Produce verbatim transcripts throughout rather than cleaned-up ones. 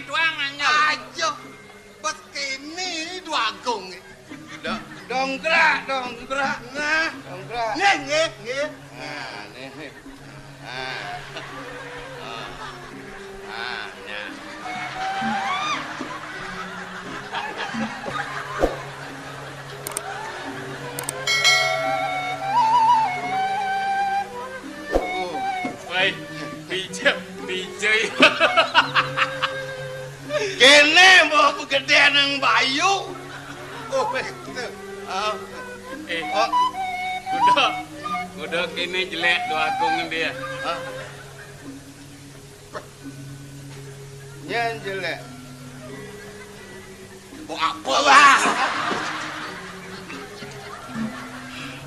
Tuang anyar. Aja. Bes kene Dwagung. Do-, dongkrak, dongkrak. Nah. Dongkrak. Nggih, nggih, nggih. Nah, nih. Nah. Oh. Nah, nah. Oh. Woi, pijak, pijak. Kene mbok begedhe nang Bayu. Oh, betul. Ah. Eh. Oh. Kuda, kuda kene jelek Dwagung dia. Ah. Nyen jelek. Mbok apa? Wah.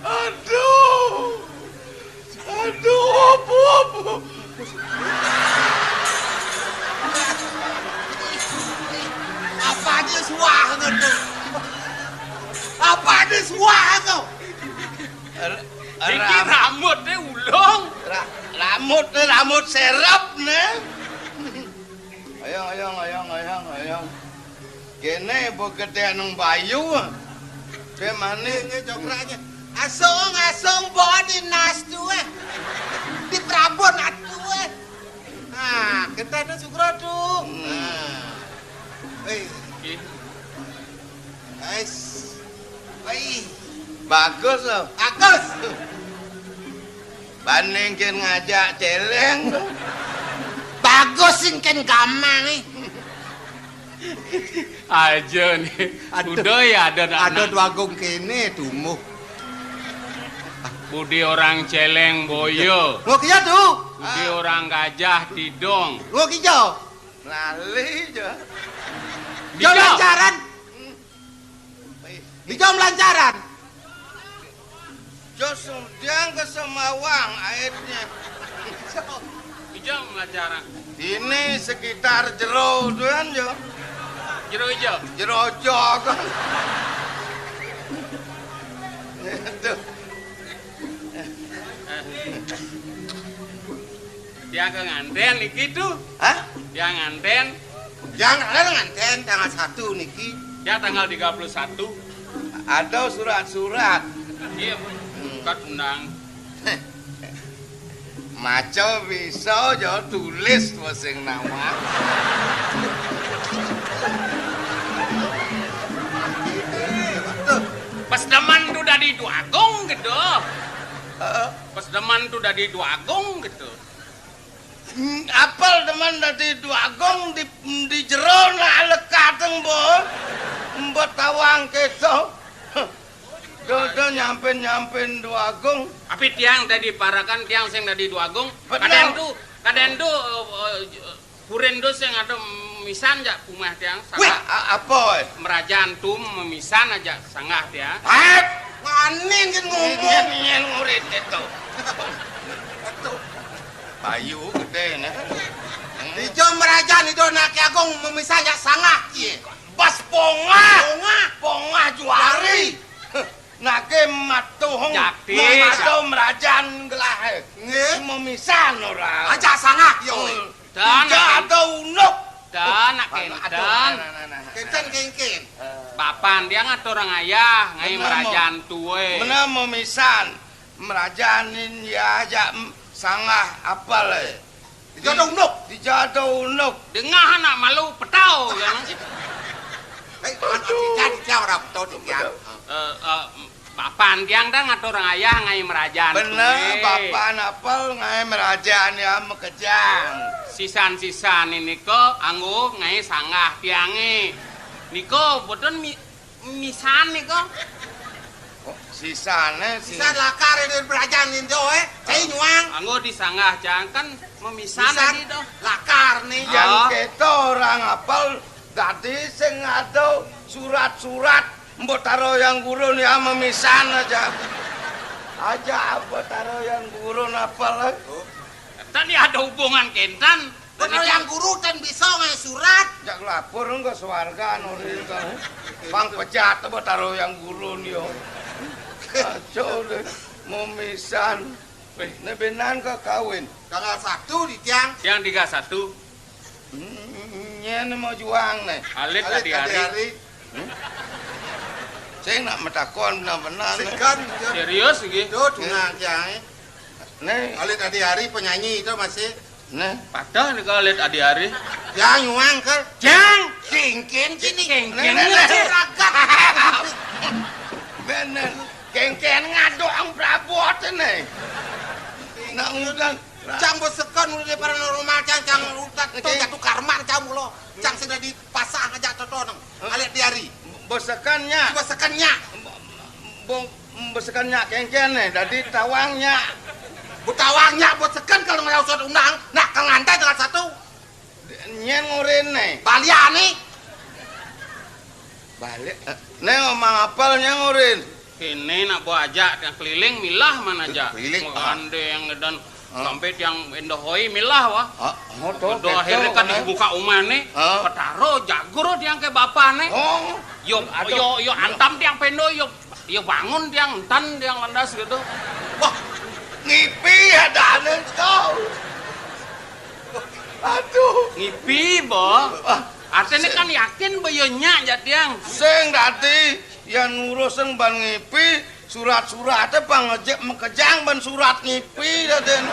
Aduh. Aduh, apa, apa? Apa aja suah ngono? Apa aja suah ngono? Iki ra-, rambutnya ulung. Ra-, rambutnya rambut serep nih. Ayo, ayo, ayo, ayo, ayo. Kene mbok gedhe nang Bayu. Demane nge jograne. Asung, asung, mbok dinas tuwe. Di Prabon atuwe. Ah, gedene Sukro tu. Hmm. Ah. Wih. Nggih. Guys. Wih. Bagus loh. Bagus. Banding ken ngajak celeng. Bagus sing ken gamang, eh. Aja nih. Aduh. Udah ya, ada anak. Ada Dwagung kene tumuh. Budi orang celeng boyo. Lo kiya tu. Budi orang gajah tidong. Lo kiya. Lali aja. Jalan jaran. Dijom lancaran. Jos diang ke Semawang airnya. Dijom lancaran. Ini sekitar jero tuan jo. Jero ijo. Jero jog. Aduh. Tiang ke nganten iki tuh. Hah? Tiang nganten. Tiang nganten tanggal satu niki. Ya, tanggal tiga puluh satu. Ada surat-surat. Iya, Bu. Hmm. Surat undang. Maca bisa aja tulis sing nama. Pas demen tuh dadi Dwagung gitu. Heeh. Pas demen tuh dadi Dwagung gitu. Hmm, apal demen dadi Dwagung di, di jero nak lekateng, Mbok. Mbok tawang keto. Do, do nyampen-nyampen Dwagung. Tapi tiang dadi parakan, tiang sing dadi Dwagung. Bener. Kadén tu, kadén tu, eh, eh, purin tu sing ada misan jak umah tiang. Wih, a-, apa, eh? Merajaan tu memisan aja sanggah tiang. Hah? Maning kan ngomong. Ingin, ingin ngurit itu. Itu. Bayu gedé, nah. Ijo merajaan itu anak Ki Agung memisan jak sanggah, kie. Bas pongah. Pongah. Pongah juari. Nake matuhung. Jakti, mamato jak. Merajaan gelah. Nggih. Memisan ora. Aja sanggah, yo. Hmm. Dan tidak ada unuk. Dan nak anak kenten. Aduh, nah, nah, nah, nah. Kenten kengken. Eh. Bapan dia ngatur orang ayah, ngai. Bener, merajaan mo-, tuwe. Bener memisan. Merajaanin ya aja, mm, sanggah apal, eh. Dijado unuk. Dijado unuk. Dengah anak malu petau, ya, Mas. Eh, anak. Aduh. Jadi dia orang petau di dia. Bener. Eh, eh, bapan tiang dah ngatur ngayah ngai merajaan. Bener, tuwe. Bapan apal ngai merajaan ya makejang. Sisan-sisan ini ko anggo ngai sanggah tiange. Niko boten mi-, misan niko. Oh, sisane, si- sisan lakar ini belajar ninto, eh. Cai nyuang. Anggo disanggah jangken memisan. Misan lagi toh. Lakar nih. Yang. Oh. Keto orang apal dadi sing ada surat-surat mbok taro yang gurun ya memisan aja. Aja mbok taro yang gurun apal, eh. Oh. Tadi ada hubungan kenten. Bener yang guru ten bisa ngai surat. Jak lapor engko swarga nuri engko. Bang pecat apa taro yang gurun yo. Kacau deh. Memisan. Weh. Ne benan ke kawin. Tanggal satu di tiang. Tiang tiga satu. Hmm, Nyén mau juang né. Alit Alit Adi Adi Ari. Ari. Hmm? Sing nak matakon benar-benar né. Sekan, ya. Serius iki? Tuh, tunang kiai. Né. Alit Adi Ari penyanyi itu masih. Né. Padahal nih Alit Adi Ari. Jang nyuang ke. Jang. Kengken sini. Kengken. Né, né, né. Ragat. Bener. Kengken ngadok ang prabot né. Nak ngundang. Cang besekan udah di paranormal, cang, cang utat, tuh jatuh karman, cang mulo. Cang sudah dipasang aja toto nang. Alit Adi Ari. Besekannya. Besekannya. Bong, besekannya kengken né, dadi tawangnya. Bu tawangnya, besekan kalau nggak usah undang, nah, kalau ngantai dengan satu. Nyén ngurin né. Baliané. Balik. Né ngomong apel nyén ngurin. Kéné nak bawa ajak tiang keliling milah mana ajak. Keliling, ah. Andéng dan sampai tiang endohoi milah wah. Ah, oh, tuh, akhirnya kan dibuka umah né. Ah. Petaro jagur tiang ke bapa né. Oh. Yo, aduh. Yo, yo antam tiang pendo, yo, yo bangun tiang entan tiang landas gitu. Wah, ngipi ada né kau. Aduh. Ngipi, Bo. Wah. Artinya kan yakin, Bo, yo nyak jak tiang. Sing dadi. Yan ngurusin ban ngipi, surat-suraté pang ngejek makejang ban surat ngipi dadén.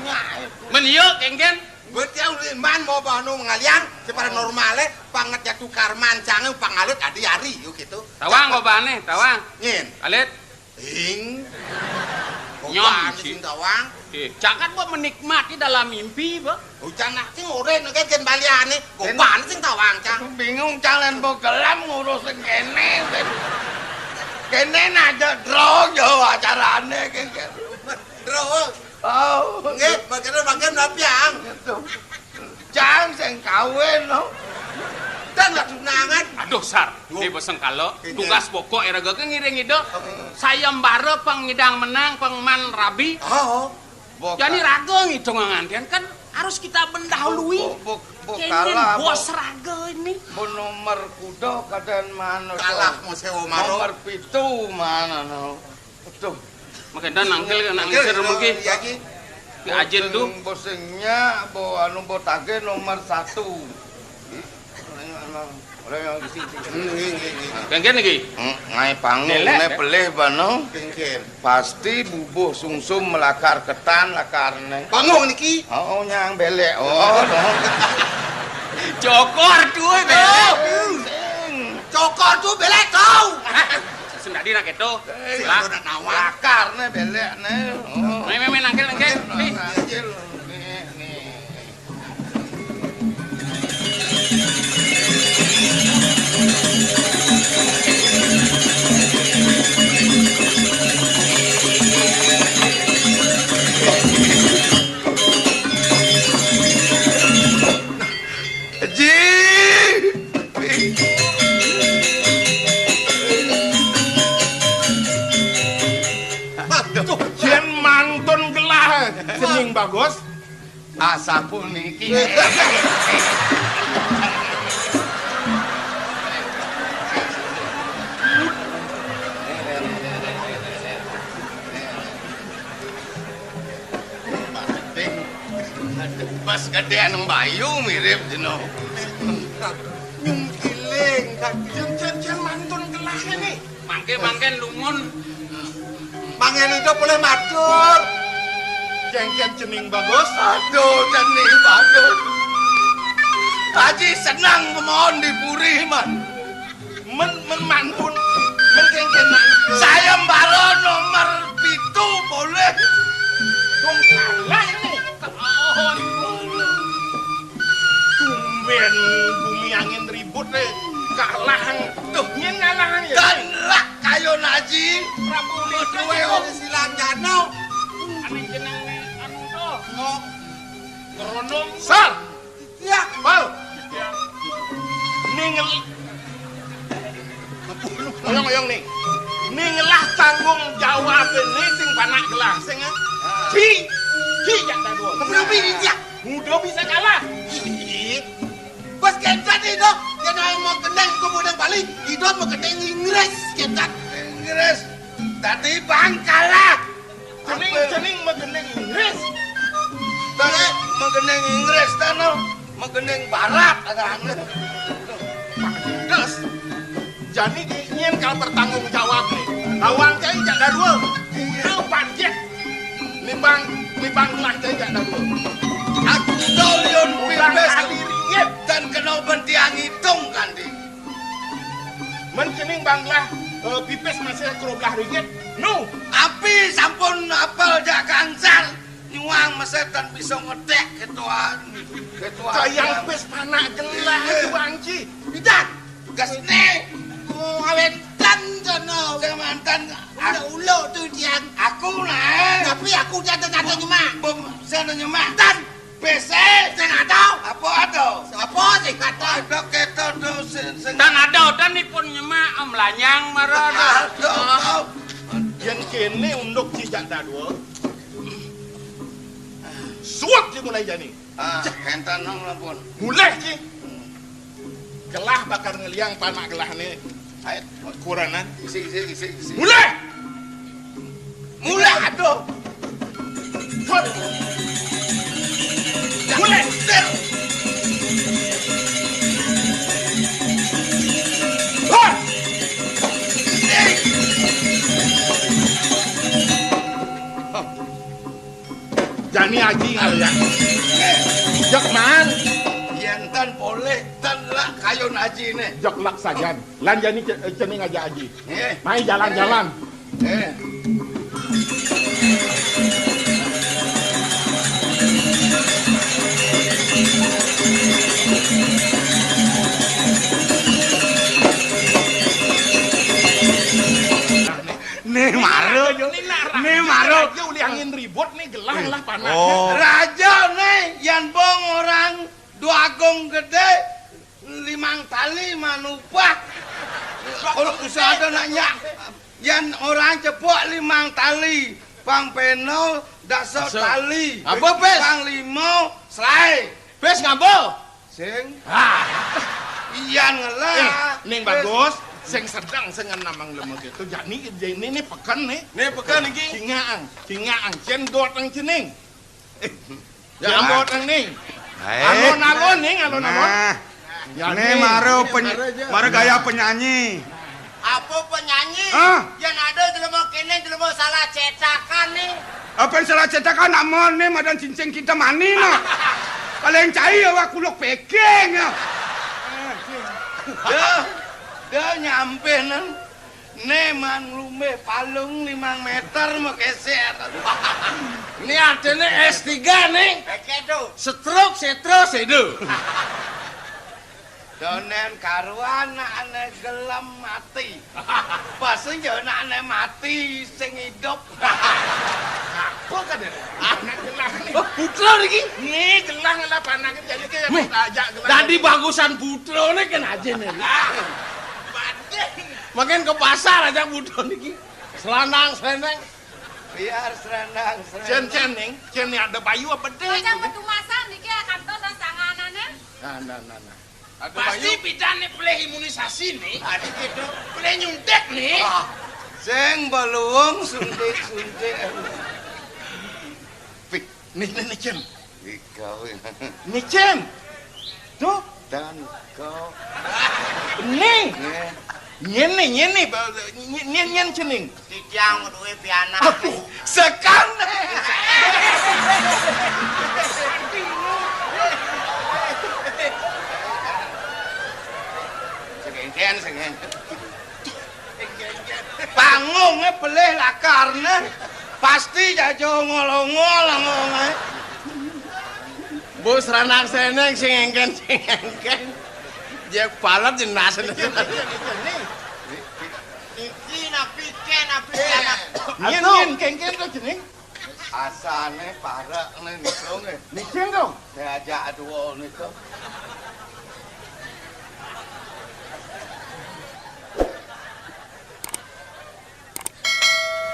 Nyak. Men iya, kengken. Betiau liman mau banu mengalian, si paranormalé, panget jatuh karman, cangé, pangalit adi ari, yuk gitu. Tawang, Bo, bané, tawang. Ngin. Alit. Ing. Nyom, Bapakné sing tawang. Eh, cang kan buat menikmati dalam mimpi, Bo. Ucang nak sing oren kan kén baliané. Bapakné sing tawang, cang. Aku bingung, cang, lén bo gelem ngurus sing kéné. Kéné aja drong yo acarané kén. Drong. Oh. Nggih, mangkéné mangkén napiang. Gitu. Cang sing kawin, no. Dan lah tunangan. Aduh, Sar. Duh. Di beseng kalo, tugas pokok iraga ké ngiring ida. Sayembara pang ngidang menang, pang man rabi. Oh. Jani raga ngidang ngantian kan harus kita mendahului. Bo, bo, bo, kalah, bos raga ini. Bo nomor kuda kadén mana, kalah mau sewa maro. Nomor pitu mana, no. Aduh. Makanya nangkil, nangkil, nangkil, mungkin. Iya, Ki. Ki Ajin tuh. Bosing, bosingnya, bo anu, bo tagih nomor satu. Orang yang, orang yang di sini. Hmm, nggih, nggih, nggih. Kengken iki? Hmm, ngai panggung, né pelih bano. Kengken. Pasti bubuh sungsum melakar ketan lakarné. Panggung niki? Oh, nyang belék. Oh, dong. Cokor tuh, belék. Oh. Sing. Cokor tuh belék tau. Sing dadi nak itu. Eh, lah, nak nawar. Lakarné belékné. Oh. Mé, mé, mé, nangkil, nangkil. Nih. Nangkil. Nih, nih. Ji. Aduh, yén mantun gelah cening bagus. Asapuniki. Pas gedé anu Bayu mirip jeno. Nyungkiling, kan. Cén, cén, cén mantun gelah ini. Mangké, mangkén dumun. Mangkén itu boleh matur. Kengken cening bagus. Aduh, cening bagus. Haji senang kemon di puri, man. Men, men mantun, men kengken mantun. Sayembara nomor pitu boleh. Dong kalah ini. Tumbén bumi angin ribut, eh. Kalah. Tuh, nyén kalah ya. Galak kayo naji. Prabu Wijaya. Silang jano. Ané jeneng anu to. Ngerondong. Sar. Iya. Pal. Iya. Ningel. Oyong-oyong nih. Ninglah tanggung jawab ini sing panak gelah sing, eh. Ah. Ji. Ji jak dadua. Tapi ini ya. Muda bisa kalah. Ih. Bos kencet itu. Dia mau keneng ke Bali. Itu mau keneng Inggris kencet. Inggris. Tadi bang kalah. Cening, apa? Cening magending Inggris. Tadi magending Inggris, tano. Magending barat ada anu. Terus, jani nyén kal bertanggung jawab né. Tawang cai jak dadua. Kuda banjir. Nibang, nibang gelah cai jak dadua. Aku tau liun pipis kali ringgit dan kena bentiang itung kandi. Mén cening bang gelah, eh, pipis masih kerublah ringgit. Nu, api sampun apel jak gangsal. Nyuang mesetan bisa ngedek ketuaan. Ketuaan. Kayang pis panak gelah, eh, Bang Ji. Pidan. Gas né. Oh, awentan sono. Semantan. Ulo-ulo tu tiang. Aku nah. Tapi aku jatuh-jatuh nyemak. Bom, sana nyemak. Tan. Pis. Sing ada. Apa ada? Apa sing ada? Ada keto tu sing, sing. Tan ada, tan ipun nyemak, am lanyang mara ada. Ada, ada. Yén kéné unduk cicak dadua. Suwep dimulai jani. Ah, kénten nang lampun. Mulih, Ci. Gelah bakal ngeliang panak gelahné. Ayo. Kuranan. Isi, isi, isi, isi. Mulih. Mulih, aduh. Hot. Mulih. Hot. Jani aji ngalian. Jek man. Yén tan polih, tan lak kayun ajiné. Jek lak sajan. Lan jani ce-, cening ajak aji. Eh. Mai jalan-jalan. Eh. Né mara, Jo. Né mara. Raja ulih angin ribut né gelah lah panak. Oh. Raja né yan bong orang dua agung gedé limang tali manupah. Kalau usah ada nanya. Yan orang cepok limang tali, pang peno dasa tali. Apa, Pis? Pang limo selai. Pis ngapa? Sing. Ah. Iyan ngelah. Eh, ning bagus, sing sedeng sing namang lemah gitu. Jani, jani ini peken nih. Nih peken iki. Cingaang, cingaang, cendot nang cening. Eh, ya, ambot nang ning. Eh. Alon-alon ning, alon-alon. Nah. Ya, né ning. Mara peny-, mara gaya penyanyi. Apa penyanyi? Hah? Yén ada jelema kéné, jelema salah cetakan nih. Apa yang salah cetakan? Amoné madan cincin kita mani nah. Paling cai ya wak kuluk peking ya. Dah, dah nyampe nang. Né man nglumbih palung limang méter makésér. Né artiné S tiga né. Oké tuh. Setruk, sétra, séda. Donén karuan nak ané gelem mati. Pas yo nak ané mati sing idup. Apa kadén? Anak gelah né. Oh, putra niki? Né gelah ngelah panak jadi ke ajak gelah. Dadi bagusan putra né kan aja né. Badin. Makin ke pasar aja putra niki. Selanang, seleneng. Biar selanang, seleneng. Cén, cén, ning. Cén, né ada bayu apa dé? Aja petumasan niki ya kantos sanganané. Nah, nah, nah, nah. Ada pasti bayu. Pidan né pelih imunisasi né. Ada gitu. Pelih nyuntik né. Ah. Sing beluung suntik-suntik. Pih, né, né, né, cén. Ikau. Né, cén. Tuh. Dan kau. Né. Né. Nyén né, nyén né, ba-, nyén, nyén, nyén cening. Titiang duwe pianak. Aduh, sekan. Sengengken, sengengken. Panggungé pelih lakarné. Pasti jaja ongol-ongol, ongolé. Bos ranang seneng, sing engken, sing engken. Jek palet jenas. Iki, iki, iki, nih. Iki napi ké, napi ké, anak. Nyén, nyén, kéngkén to jeneng? Asané parek né niku nggih. Nicing to? Diajak dua niku.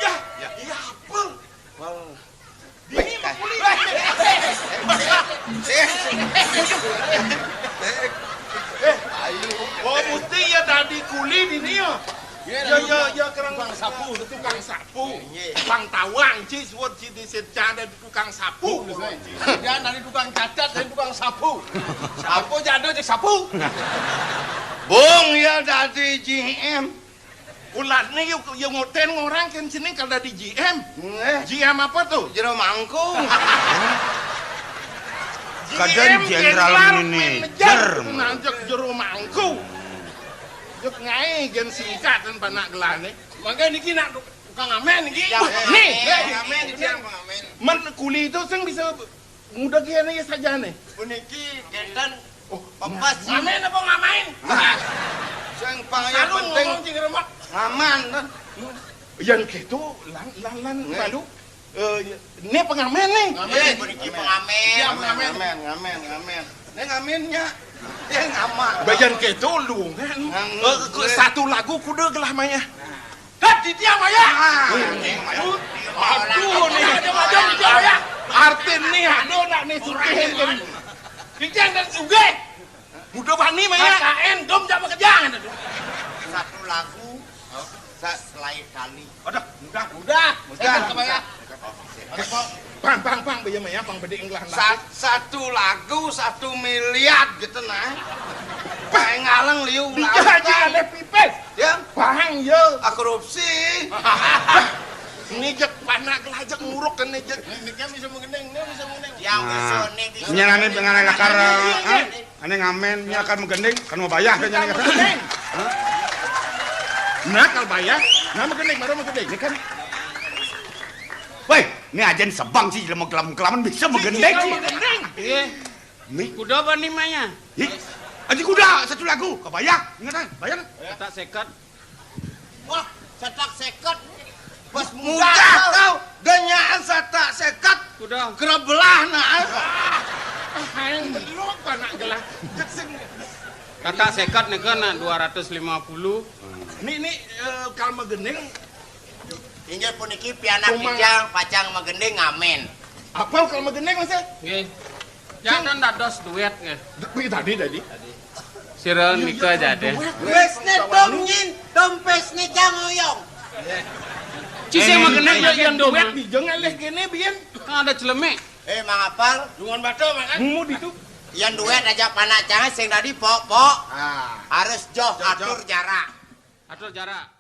Ya, ya, ya, apa? Wal. Dini mah kuli. Eh, eh, eh, eh, eh, ayo. Oh, mesti ya dadi kuli dini ya. Ya, ya, ya, kerang tukang sapu, tukang sapu. Iya. Tukang tawang, ci, suwun ci di sejana di tukang sapu. Jangan dari tukang cacat, dari tukang sapu. Sapu jado cek sapu. Bung, ya dadi G M. Ulane yo, yo ngoten ngorang ken sini kal dadi G M. Nggih. G M apa tuh? Jero mangkung. Kadang G M jenderal ken manajer. Manajer. Nanjak jero mangkung. Juk ngae gen singkatan panak gelane. Mangke niki nak tukang amen niki. Ya, nih, ngamen, ngamen, ngamen. Men kuli itu sing bisa muda kene ya sajane. Puniki kenten. Oh, pepes. Ngamen apa ngamain? Nah, sing paling penting ngomong cing remek. Ngaman, kan? Yang gitu, lan, lan, lan, nggih. Lalu, eh, ini pengamen nih. Ngamen, puniki pengamen. Iya, pengamen. Ngamen, ngamen, ngamen. Ini ngamennya. Dia ngamal. Bayan gitu lu kan. Ngang-, eh, ku-, nggih. Satu lagu kuda gelah maya. Kat di dia maya. Ah. Aduh nih. Aduh, aduh, di dia maya. Artin nih, aduh nak nih sugihin kan. Di dia kan sugih. Budak bani maya. K K N dom jak bekerja kan. Satu lagu. Sa- Selain kali. Aduh, udah, udah. Udah. Saya kan kebaya. Bang, bang, bang, baya maya, bang, bedi enggelah. Sa- satu lagu satu miliar gitu nah. Bang ngaleng liu. Bisa aja ada pipis. Ya. Bang, ya. Ah, korupsi. Ini jek panak lah, jek nguruk kan ini jek. Ini kan bisa mengendeng, ini bisa mengendeng. Yang bisa, ini bisa. Nyarane dengan lakar, eh? Ane ngamen, nya kan megending, kan mau bayar kan nya. Megending. Hah? Nah, kalau bayar, nah megending, baru megending. Ini kan. Woi, ini ajen sebang sih, jelema kelam-kelaman bisa megending sih. Megending. Iya. Nih. Kuda apa nih, Maya? Ih, aji kuda, satu lagu, kebayang, ingat ah, bayang. Kata seket. Wah, satak seket. Bos muda. Muda kau, genyaan satak seket. Kuda. Kerebelah nah. Aing belum anak gelah. Kata seket nih kan dua ratus lima puluh. Nih, nih, eh, kalau megending. Inggih puniki pianak Cuma- picang, pacang megending ngamen. Apa kalau megending, Mas? Nggih. Jangan dados duet nggih. Tadi, tadi. Sira nika jadeh. Pesne dom nyin, dom pesne jang oyong. Ci sing magenah ya yang duet di jeung alih kene biyen. Kan ada celemek. Eh, Mang Apal. Dungan batu makan. Mu ditu. Yang duet aja panak cangan sing tadi pok-pok. Ah. Harus joh atur jarak. Atur jarak.